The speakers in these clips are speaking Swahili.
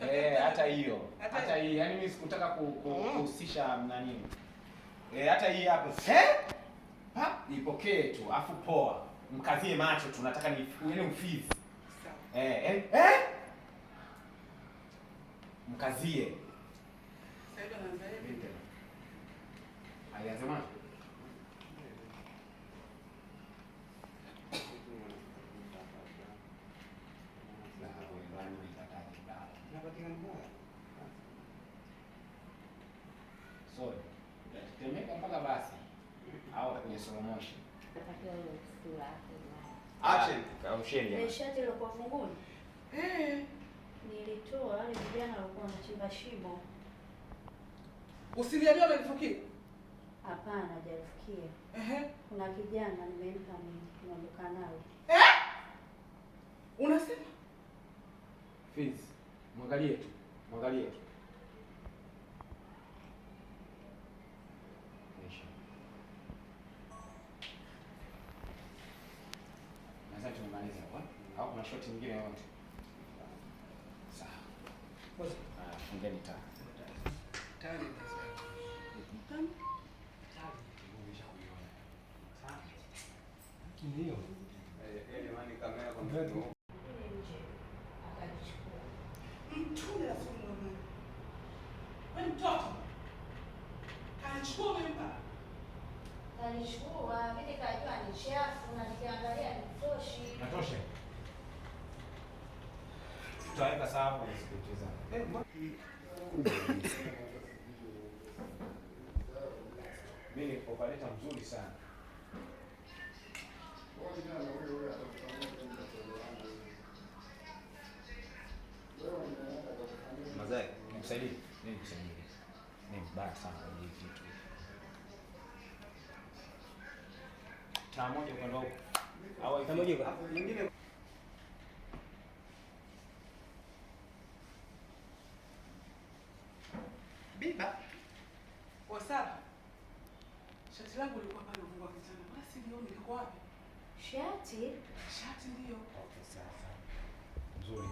Eh, hata hiyo. Hata hii. Yaani mimi sikutaka kuhusisha nani. Eh, hata hii hapo. Eh? Pa, ipokee tu, afu poa. Mkazie macho tu, nataka ni yaani mfizi. Sawa. Eh, eh, eh? Mkazie. Sasa hivi anaanza hivi. Vipi? Alianza mwanzo. Sorry. Utatetemeka mpaka basi. Au kwenye slow motion. Natakiwa hiyo sura yako. Action. Kausheni. Ile shati lilokuwa vunguni Eh, nilitoa, wale vijana walikuwa wanachimba shimo. usiniambie amenifukia. Hapana, hajalifukia. Ehe. Kuna kijana nimempa mimi, tunaondoka nalo. Eh? Unasema? Fizi. Mwangalie tu. Mwangalie tu. Isha. Nadhani tumemaliza hapo. Au kuna shoti nyingine yoyote? Sawa. Ah, fungeni taa. Tayari. Ndio. Eh, jamani kamera kwa Kule nje akalichukua. Mtume Rasuli Muhammad. Wewe mtoto. Kanichukua umempa. Kalichukua, mimi nikajua ni chafu na nikiangalia ni toshi. Natosha. Tutaweka sawa hapo kwenye script zangu. Mimi ni operator mzuri sana. Mazai. Nikusaidie? Mimi nikusaidie. Ni mbaya sana kwenye hii kitu. Taa moja upande wa huko. Au Taa moja Hapo nyingine Biba. Wasaba. Shati langu lilikuwa pale uvungu wa kitanda. Mbona silioni liko wapi? Shati? Shati ndio. Okay, sasa. Nzuri.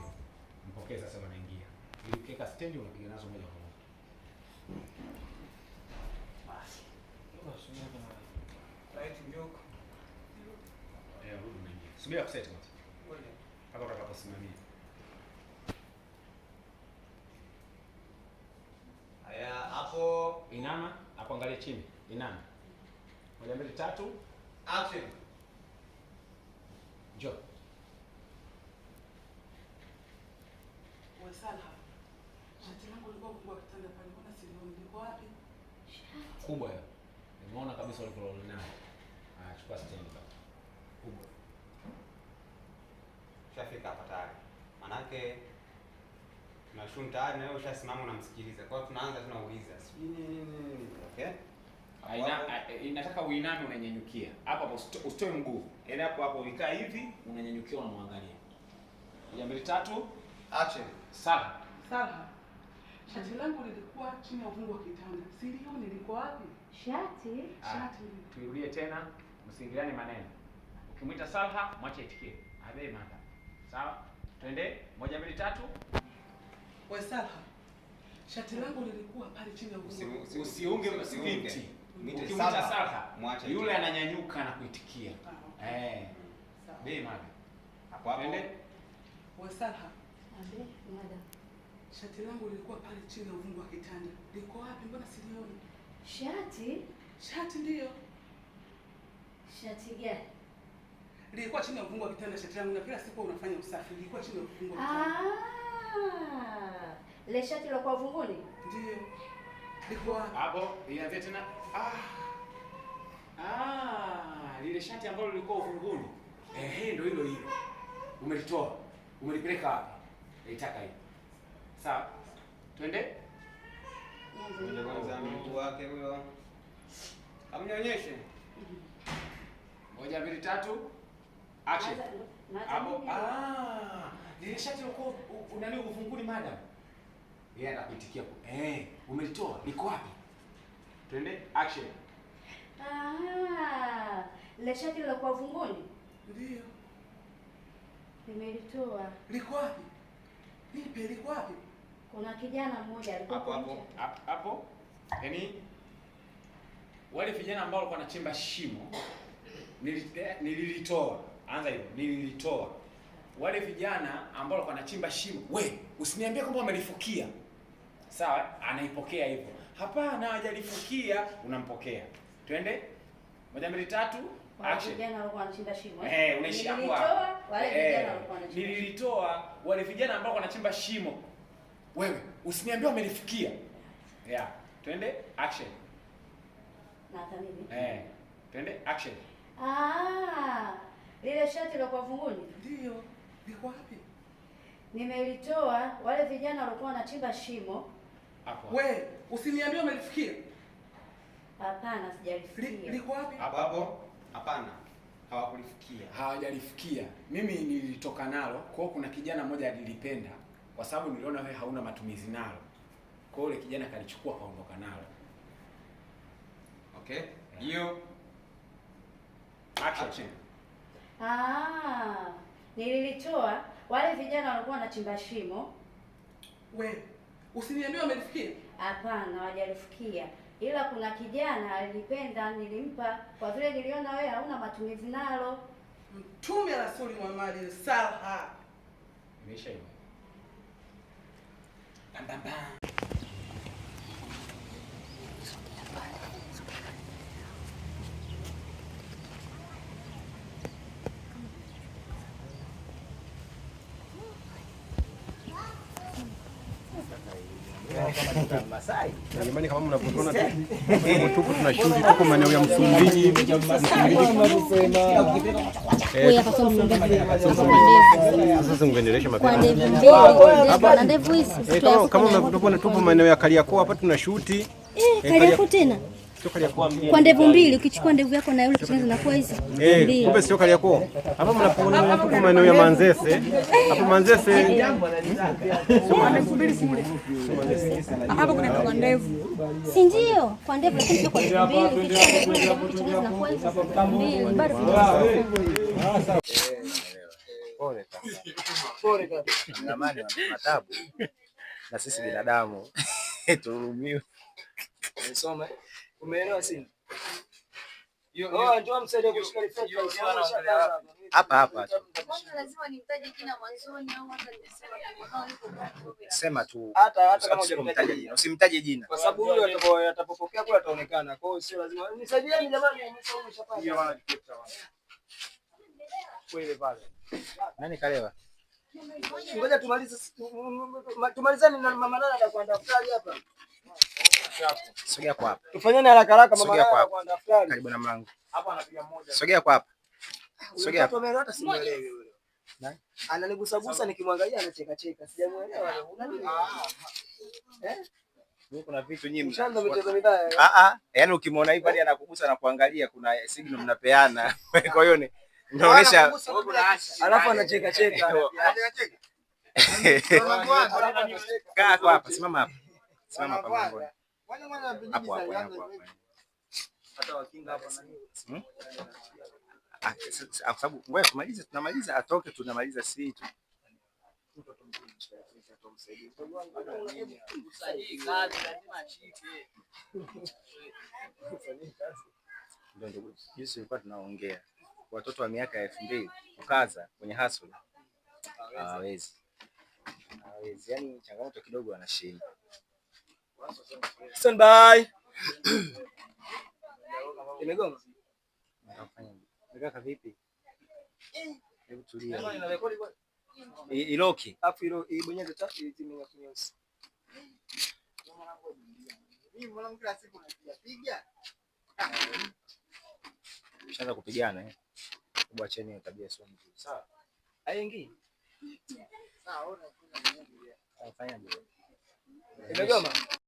Mpokee sasa wanaingia. Ili ukiweka stendi unapiga nazo moja kwa moja. Basi. Light njoku. Eh, rudi unaingia. Subiri akuset kwanza. Ngoja. Mpaka utakaposimamia. Haya, hapo Inama, hapo angalia chini. Inama. 1 2 3. action. Njoo. Wasala. Shati langu lilikuwa uvungu wa kitanda pale. Mbona silioni liko wapi? Shati. Kubwa hiyo. Nimeona kabisa ulikololi nayo. Ah, chukua stendi baba. Kubwa. Ushafika hapa tayari. Manake tunashoot tayari na wewe ushasimama unamsikiliza. Kwa hiyo tunaanza tunauliza. Sijui nini nini nini. Okay? Inataka uiname unanyenyukia. Hapo hapo usitoe mguu. Yaani hapo hapo ukikaa hivi unanyenyukia unamwangalia. 1 2 3. Action. Sala. Salha. Shati langu lilikuwa chini ya uvungu wa kitanda. Silioni liko wapi? Shati? Shati ndio. Tuirudie tena, msiingiliane maneno. Ukimwita Salha, mwache aitikie. Abe mada. Sawa? Twende 1 2 3. We Salha. Shati langu lilikuwa pale chini ya uvungu. Usiunge Usiunge. script. Mwite Ukimwita Salha, Salha, mwache yule aitikie. ananyanyuka na kuitikia. Ah, okay. Eh. Sawa. Be mada. Hapo hapo. Twende. We Salha. Abe, madam. Shati langu lilikuwa pale chini ya uvungu wa kitanda. Liko wapi? Mbona silioni? Shati? Shati ndio. Shati gani? Lilikuwa chini ya uvungu wa kitanda shati langu na kila siku unafanya usafi. Lilikuwa chini ya uvungu wa kitanda. Ah! Ile shati lilokuwa uvunguni? Ndio. Liko wapi? Hapo inaanzia tena. Ah. Ah, lile shati ambalo lilikuwa uvunguni. Ehe, ndio hilo hilo. Umelitoa. Umelipeleka wapi? Nilitaka hiyo. Sawa. Twende. Ngoja kwanza mguu wake huyo. Amnyonyeshe. 1 2 3. Action. Hapo. Mimi. Ah, lile shati lilikuwa unani uvunguni madam. Yeye anakuitikia. Eh, umelitoa. Liko wapi? Twende action. Ah, lile shati lilokuwa uvunguni? Ndio. Nimelitoa. Liko wapi? Nipe, liko wapi? Kuna kijana mmoja alikuwa Hapo hapo. Hapo yani wale vijana ambao walikuwa wanachimba shimo nililitoa. Anza hivyo, nililitoa. Wale vijana ambao walikuwa wanachimba shimo, we usiniambie kwamba wamelifukia. Sawa, anaipokea hivyo. Hapana, hajalifukia, unampokea. Twende. 1 2 3, Wale action. vijana walikuwa wanachimba shimo. Unaishi hapo Nililitoa hapo. wale vijana walikuwa wanachimba shimo. Nililitoa wale vijana ambao wanachimba shimo. Wewe usiniambie wamelifukia. Yeah. Twende action. Na hata mimi. Twende action. Ah, lile shati la kwa vunguni Ndio. Liko wapi? nimelitoa wale vijana walikuwa wanachimba shimo. Hapo. We, usiniambie umelifikia. Hapana, sijalifikia. Liko wapi? Hapo hapo. Hapana. Hawakulifikia. Hawajalifikia. Mimi nilitoka nalo. Kwa hiyo kuna kijana mmoja alilipenda kwa sababu niliona wewe hauna matumizi nalo. Kwa hiyo yule kijana kalichukua kaondoka nalo. Okay? Hiyo Action. action. Ah, nililitoa wale vijana walikuwa wanachimba shimo. We, usiniambie wamelifikia. Hapana, hawajalifikia. Ila kuna kijana alilipenda, nilimpa kwa vile niliona wewe hauna matumizi nalo. Mtume Rasuli Muhammad salha. Imeisha hiyo. Bam bam bam. Jamani, kama mnavyotuona tupo tunashuti, tuko maeneo ya Msumbiji. Sasa ungeendelesha mapema. Kama mnavyotuona tupo maeneo ya Kariakoo hapa tunashuti. Kariakoo tena? Sio Kariakoo. Kwa ndevu mbili, ukichukua ndevu yako na yule kichwa zinakuwa hizi. Kumbe sio Kariakoo. Hapa mnapoona tupo maeneo ya Manzese. Hapa Manzese. Hapo kuna kwa ndevu. Si ndio? Kwa ndevu lakini sio kwa ndevu mbili. Ukichukua ndevu kichwa zinakuwa hizi mbili. Bado Pole kaka. Pole kaka. Zamani wana taabu. Na sisi binadamu tuhurumiwe. Umesoma? Umeelewa sini? Oh, njoo msaidie kushika reflector. Hapa hapa. Lazima nimtaje jina mwanzoni au hata niseme Sema tu. Hata kama Usimtaje jina. Usimtaje jina. Kwa sababu huyo atapopokea kule ataonekana. Kwa hiyo sio lazima. Nisaidieni jamani, nimesoma umeshapata. Kweli pale. Nani kalewa? Ngoja tumalize, tumalizane na mama Nana atakuwa daftari hapa. Sogea kwa hapa. Tufanyane haraka haraka, mama Sogea Nana kwa atakuwa daftari. Karibu na mlango. Hapo anapiga mmoja. Sogea kwa hapa. Sogea hapa. Mtoto hata simuelewi yule. Nani? Ananigusagusa nikimwangalia anacheka cheka. Sijamuelewa. Eh? Mimi kuna vitu nyinyi Mshaanza michezo mibaya. Ah ah, yaani ukimwona hivi hadi anakugusa na kuangalia kuna signal mnapeana. Kwa hiyo ni inaonyesha Alafu anacheka cheka. Kaa kwa hapa, simama hapa. Simama hapa mlangoni. Hapo hapo hapo. Hata wakinga hapa Hmm? Kwa sababu ngoja tumalize, tunamaliza atoke, tunamaliza si tu. Ndio ndio jinsi tulikuwa tunaongea. Watoto wa miaka 2000 kukaza kwenye hustle hawawezi. Hawawezi. Yaani changamoto kidogo wanashinda. Stand by. Imegoma. Kaka vipi? Hebu tulia. Iloki. Alafu ilo ibonyeze tatu izime ya nyeusi. Mimi mwanangu kila siku napiga piga. Ushaanza kupigana eh? Hebu acheni hiyo tabia sio nzuri. Sawa. Haingii. Sawa, ona kuna Fanyaje? Imegoma.